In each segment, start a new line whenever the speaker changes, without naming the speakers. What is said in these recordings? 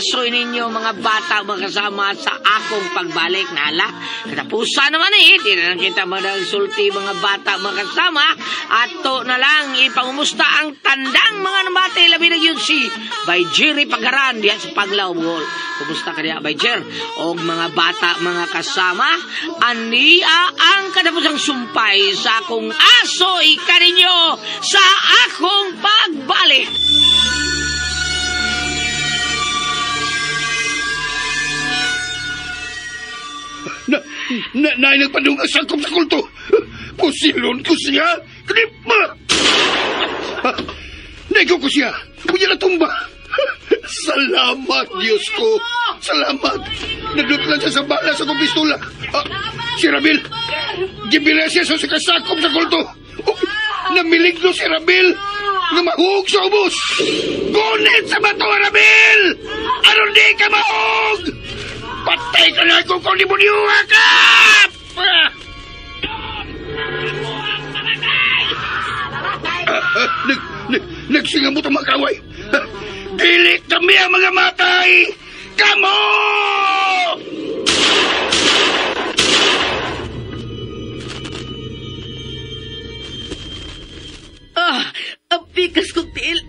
Asoy ninyo mga bata mga kasama sa akong pagbalik. Nala, katapusan naman eh. Di na lang kita magsulti mga bata mga kasama. Ato na lang ipangumusta ang tandang mga namate. Labi na yun si Bay Jerry Pagaran diyan sa Paglaw, Bohol. Kumusta ka diya, Bay Jer? Og mga bata mga kasama, ania ang katapusang sumpay sa akong asoy kaninyo sa akong pagbalik.
Na nagpadung ang sakop sa kulto. Pusilon ko siya. Klip mo! Nego ko siya. Unya na tumba. Salamat, Diyos ko. Salamat. Nadutlan siya sa bala sa kong pistola. Si Rabil. Gibila siya sa kasakop sa kulto. Oh, namiligno si Rabil. Nga mahug sa ubos. Gunit sa bato, Rabil! Aron di ka mahug! Patay ka na kung demonyo ka! Nagsingamot ang mga kaway. Dili kami ang mga matay! Kamo!
Ang pikas kong tiil.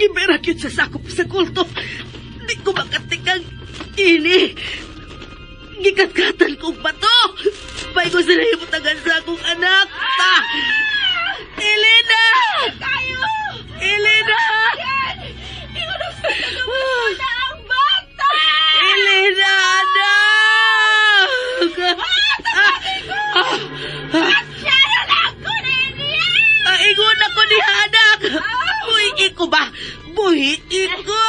Giberak yun sa sakop sa kulto. Di ko makatikang ini. Gikatkatan kong bato. May ko sila himutagan sa akong anak. Ta! Elena!
Tayo!
Elena!
Ingunod ang bata!
Elena, anak!
Siya lang ko niya!
Ingon ako niya, anak! Buhi ko ba? Buhi ko!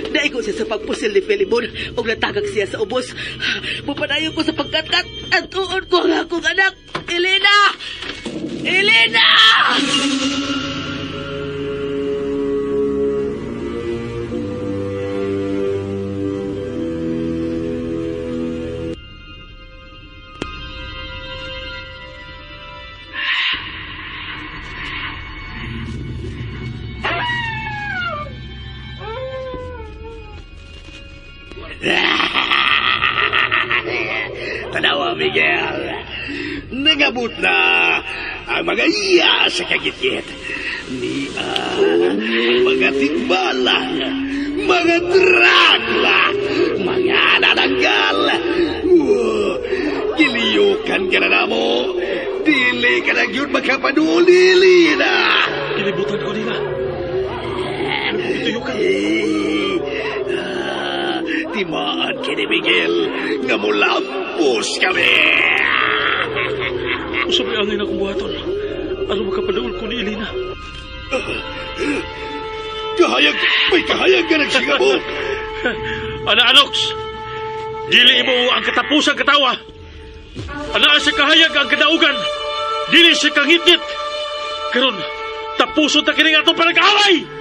Naigo siya sa pagpusil ni Filimon ug natagak siya sa ubos. Mupadayon ko sa pagkatkat at tuon ko ang akong anak. Elena! Elena!
Tanawa, Miguel. Nagabot na ang mga iya sa kagitgit. Ni ang mga tigbalang, mga Dracula, mga nananggal. Giliyukan ka na namo. Dili ka na yun makapanulili na.
Kinibutan ko nila. Ituyukan.
Timaan kini Miguel nga mulampos kami.
Usap ang angin akong buhaton. Ano makapaduol ko ni Elena?
Kahayag! May kahayag ka nagsigabo!
Ana, Anox! Dili mo ang katapusang katawa! Ana sa kahayag ang kadaugan! Dili sa kangitngit! Karon, tapuson ta kining atong panag-away!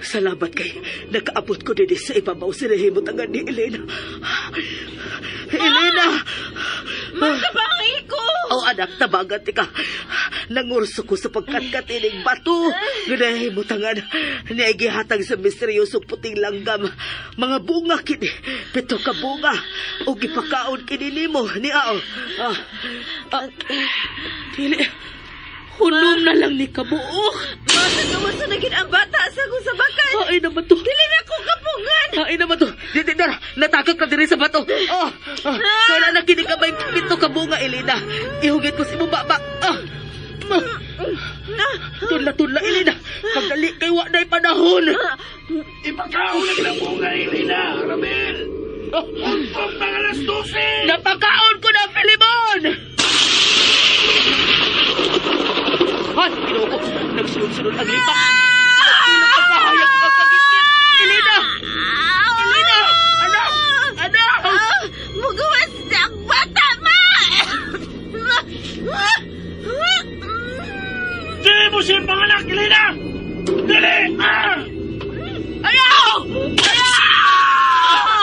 Salamat kay nakaabot ko din sa ibabaw sa nahimutangan ni Elena. Elena!
Matabangi ko!
Oh, anak, tabangan ka. Nangurso ko sa pagkatkatining bato. Nga nahimutangan niya gihatag sa misteryosong puting langgam. Mga bunga kini, pito ka bunga. O gipakaon kini nimo ni Ao. Dili. Hunom na lang ni kabuok.
Masagawa sa naging ang bata sa kong sabakan.
Ay naman to.
Dili na ko kapungan.
Ay naman to. Di, dara. Natakot ka diri sa bato. Oh, oh. Kaya na kini ka may pito ka bunga, Elena. Ihugit ko si imong baba. Ah. Tunla-tunla, Elena. Pagdali kay wa na'y panahon.
Ipakaon na bunga, Elena. Ramel. Untong mga alas 12.
Napakaon ko na, Filimon! Ay, ginoo ko. Nagsunod-sunod ang lipak. Nagsilong ang kahayag ang kagitgit. Elena! Elena! Anak! Anak!
Mugawas ang bata, ma!
Dili mo siya panganak, Elena! Dili! Ah!
Ayaw! Ayaw!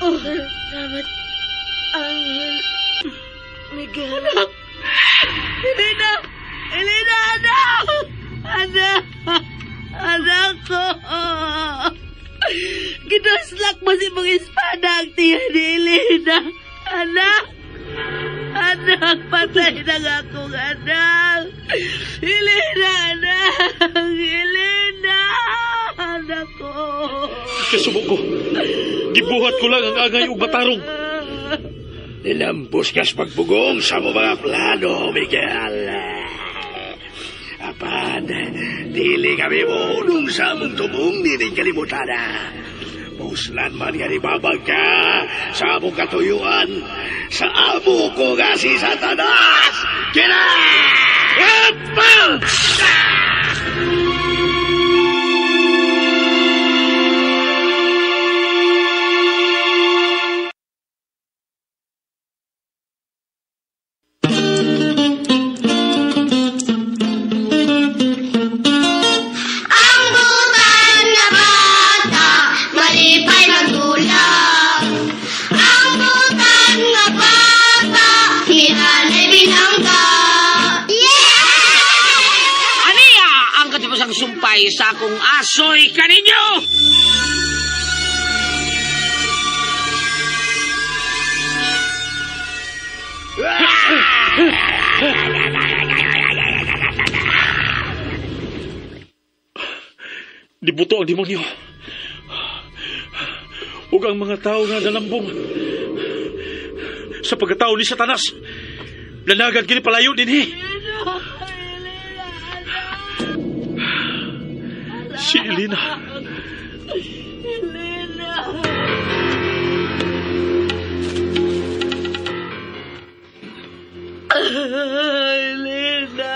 Salamat, Angel Miguel.
Anak! Elena! Elena, anak! Anak! Anak ko! Ginaslak mo si mong espada ang tiyan ni Elena. Anak! Anak, patay na nga akong anak! Elena, anak! Elena! Anak ko!
Kasubo ko. Gibuhat ko lang ang angay ug matarong.
Nilambos kas pagbugong sa mo mga plano, Miguel. Apan, dili kami mo sa among tubong nining kalibutan. Muslan man nga nibabag ka sa among katuyuan, sa amo ko nga si Satanas! Kina!
Ang butan nga bata, malipay magdulak. Ang butan nga bata, hinanay binangga. Yeah!
Aniya ang katapusang sumpay sa akong asoy kaninyo!
Dibuto ang demonyo. Ug ang mga tao nga nalambong sa pagkatao ni Satanas. Lanagan kini palayo dinhi. Si Elena.
Elena! Elena!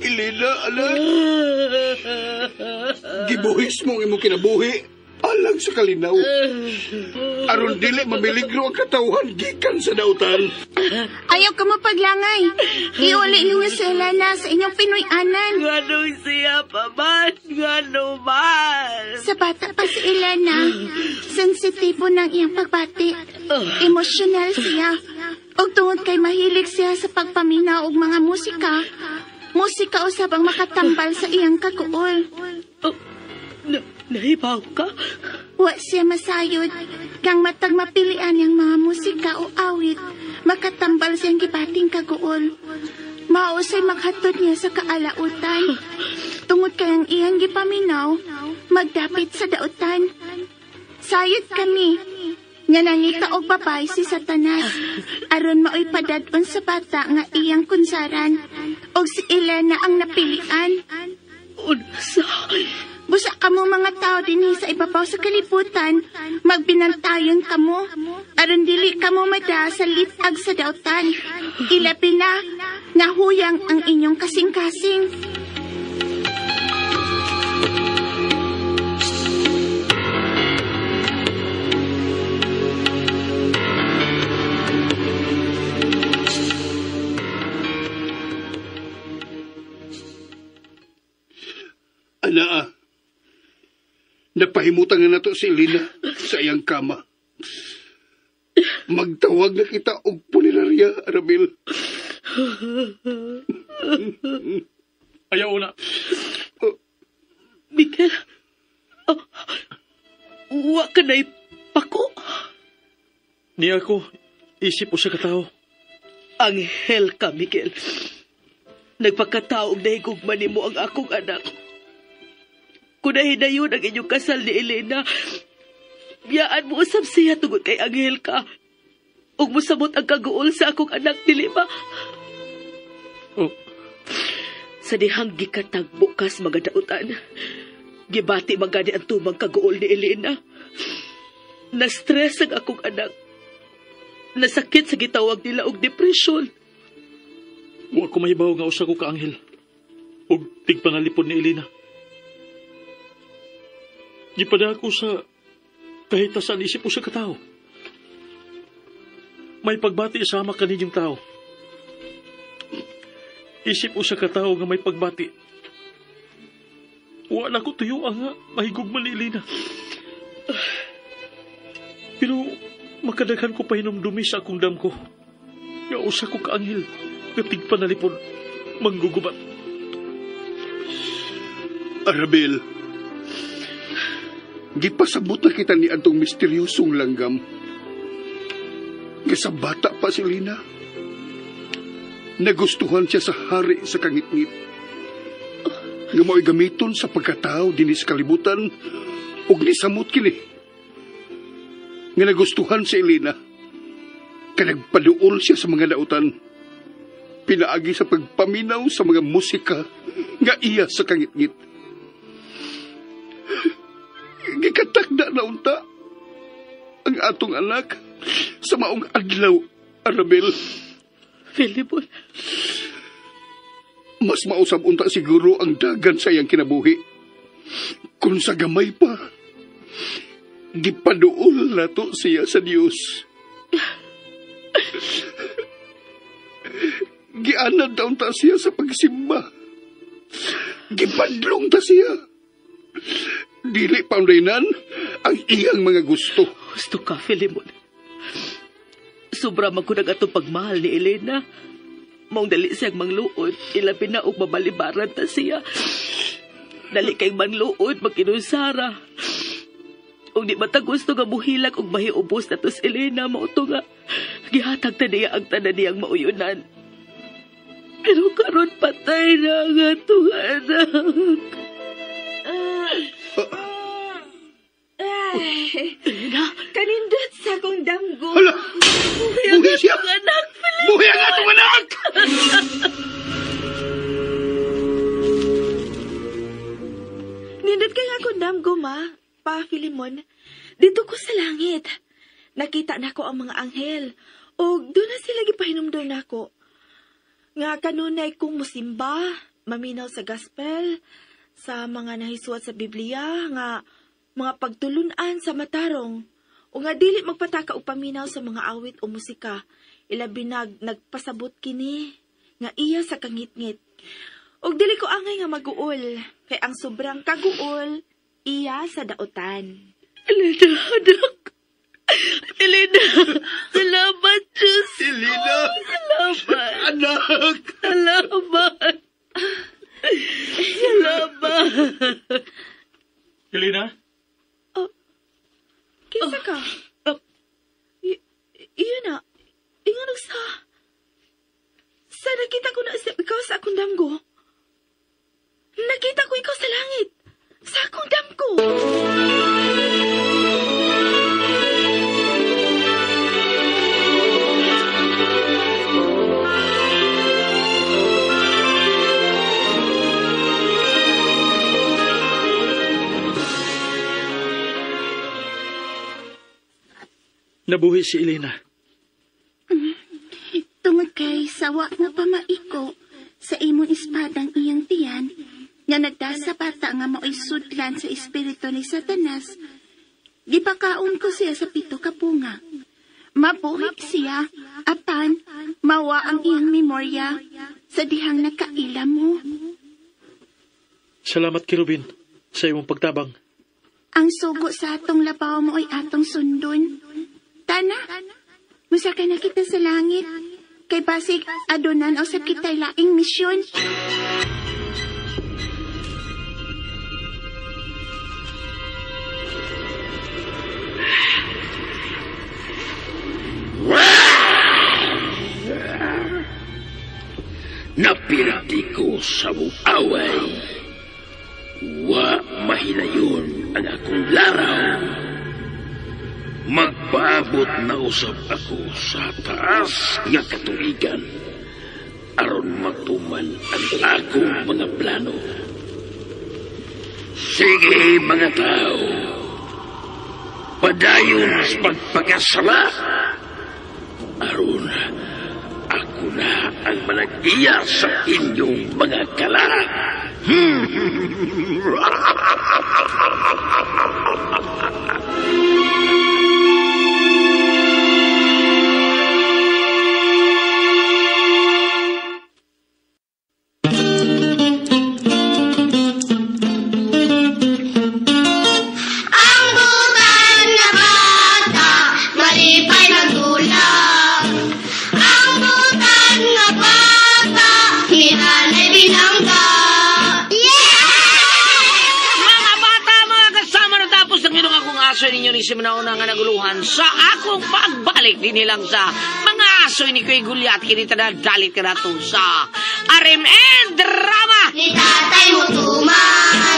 Elena, anak. Gibuhis mo ang imong kinabuhi alang sa kalinaw. Aron dili mamiligro ang katawhan gikan sa dautan.
Ayaw ka mo paglangay. Iuli ninyo si Elena sa inyong Pinoy-anan.
Nganong siya pa man? Ngano man?
Sa bata pa si Elena, sensitibo ng iyang pagbati. Emosyonal siya. Ug tungod kay mahilig siya sa pagpaminaw og mga musika, musika usab ang makatambal sa iyang kaguol.
Oh, nahibaw ka?
Wa siya masayod. Kang matag mapilian yang mga musika o awit, makatambal siyang gibating kaguol. Mausay maghatod niya sa kaalautan. Tungod kay ang iyang gipaminaw, magdapit sa dautan. Sayod kami, nga nangita og babay si Satanas, aron maoy padad-on sa bata nga iyang kunsaran, og si Elena ang napilian.
Unsa?
Busa kamo mga tao dinhi sa ibabaw sa kalibutan, magbinantayon kamo, aron dili kamo mada sa litag sa dautan. Ilabi na, nga huyang ang inyong kasing-kasing.
Ana, napahimutan nga nato si Elena sa iyang kama. Magtawag na kita og punerarya, Arabil.
Ayaw na.
Miguel, wa ka na'y pako.
Niya ako, isip usa ka tawo.
Anghel ka, Miguel. Nagpakatao og nahigugma nimo ang akong anak. Kung nahinayon ang inyong kasal ni Elena, biyaan mo usab siya tungod kay anghel ka. Ug mosamot ang kaguol sa akong anak, dili ba?
Oh.
Sa dihang gikatagbo kas mga dautan, gibati magani ang tumang kaguol ni Elena. Na-stress ang akong anak. Nasakit sa gitawag nila og depression.
Wa ko mahibaw nga usa ko ka anghel. Og tigpangalipod ni Elena. Gipada ako sa kahit saan isip ko sa katao. May pagbati sama kaninyong tao. Isip ko sa katao nga may pagbati. Wa na ko tuyo ang mahigugma ni Elena. Pero makadaghan ko pahinumdumi sa akong damgo. Nga usa ko kaanghel, nga tigpanalipod, manggugubat.
Arabel, gipasabot na kita ni atong misteryosong langgam. Nga sa bata pa si Lina, nagustuhan siya sa hari sa kangitngit. Nga mao'y gamiton sa pagkatao dinhi sa kalibutan ug nisamot kini. Nga nagustuhan si Elena, kanagpaduol siya sa mga dautan, pinaagi sa pagpaminaw sa mga musika nga iya sa kangitngit. Gikatakda na unta ang atong anak sa maong adlaw, Arabel.
Filimon,
mas mausab unta siguro ang dagan sa iyang kinabuhi. Kung sa gamay pa, gipaduol nato siya sa Dios. Gianad daw ta siya sa pagsimba. Gipadlong ta siya. Dili paunlaynan ang iyang mga gusto.
Gusto ka, Filimon. Sobra man ko nag atong pagmahal ni Elena. Maong dali siyang mangluod, ilabi na og mabalibaran ta siya. Dali kay mangluod, magkinusara. Ug di ba ta gusto nga muhilak og mahiubos na to si Elena, mao to nga gihatag ta niya ang tanan niyang mauyunan. Pero karon patay na ang atong anak.
Ay, kanindot sa akong damgo.
Hala! Buhi siya!
Anak, Filimon!
Buhi ang atong anak!
Nindot kay akong damgo, ma. Pa, Filimon. Dito ko sa langit. Nakita nako ang mga anghel. O doon na sila gipahinumdum nako. Nga kanunay kong musimba, maminaw sa gospel, sa mga nahisuat sa Biblia, nga mga pagtulunan sa matarong, o nga dili magpataka og paminaw sa mga awit o musika, ilabi nag nagpasabot kini, nga iya sa kangitngit. Og dili ko angay nga maguol, kay ang sobrang kaguol, iya sa daotan.
Elena, anak. Elena, salamat, Diyos.
Elena!
Salamat.
Anak!
Salamat. Salamat.
Elena?
Kinsa ka? Iyon na. Inganong sa... Sa nakita ko na ikaw sa akong damgo. Nakita ko ikaw sa langit. Sa akong damgo.
Nabuhi si Elena.
Tungod kay sawa nga pamaiko sa imong espadang iyang tiyan, nga nagdasa bata nga mao'y sudlan sa espiritu ni Satanas, gipakaon ko siya sa 7 ka bunga. Mabuhi siya, apan mawa ang iyang memorya sa dihang nakaila mo.
Salamat, Kerubin, sa imong pagtabang.
Ang sugo sa atong labaw mo ay atong sundon. Tana, musaka na kita sa langit. Kay basig adonan o sa kita'y laing misyon.
Napirati ko sa mong away. Wa mahinayon ang akong laraw. Magpaabot na usab ako sa taas nga katuigan aron matuman ang akong mga plano. Sige mga tao, padayon sa pagpakasala aron ako na ang manag-iya sa inyong mga kalag.
Ang butan na bata,
kini sa manauna nga naguluhan sa akong pagbalik din nilang sa mga asoy ni Kuy Gulyat kini tanan dalit kanato sa RMN Drama.
Ni tatay mo tuman.